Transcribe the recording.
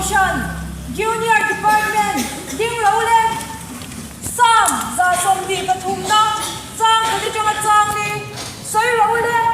Kohhran Junior Department ding lo le. Psalm 123 na chang khat atanga chang li sawi ro le.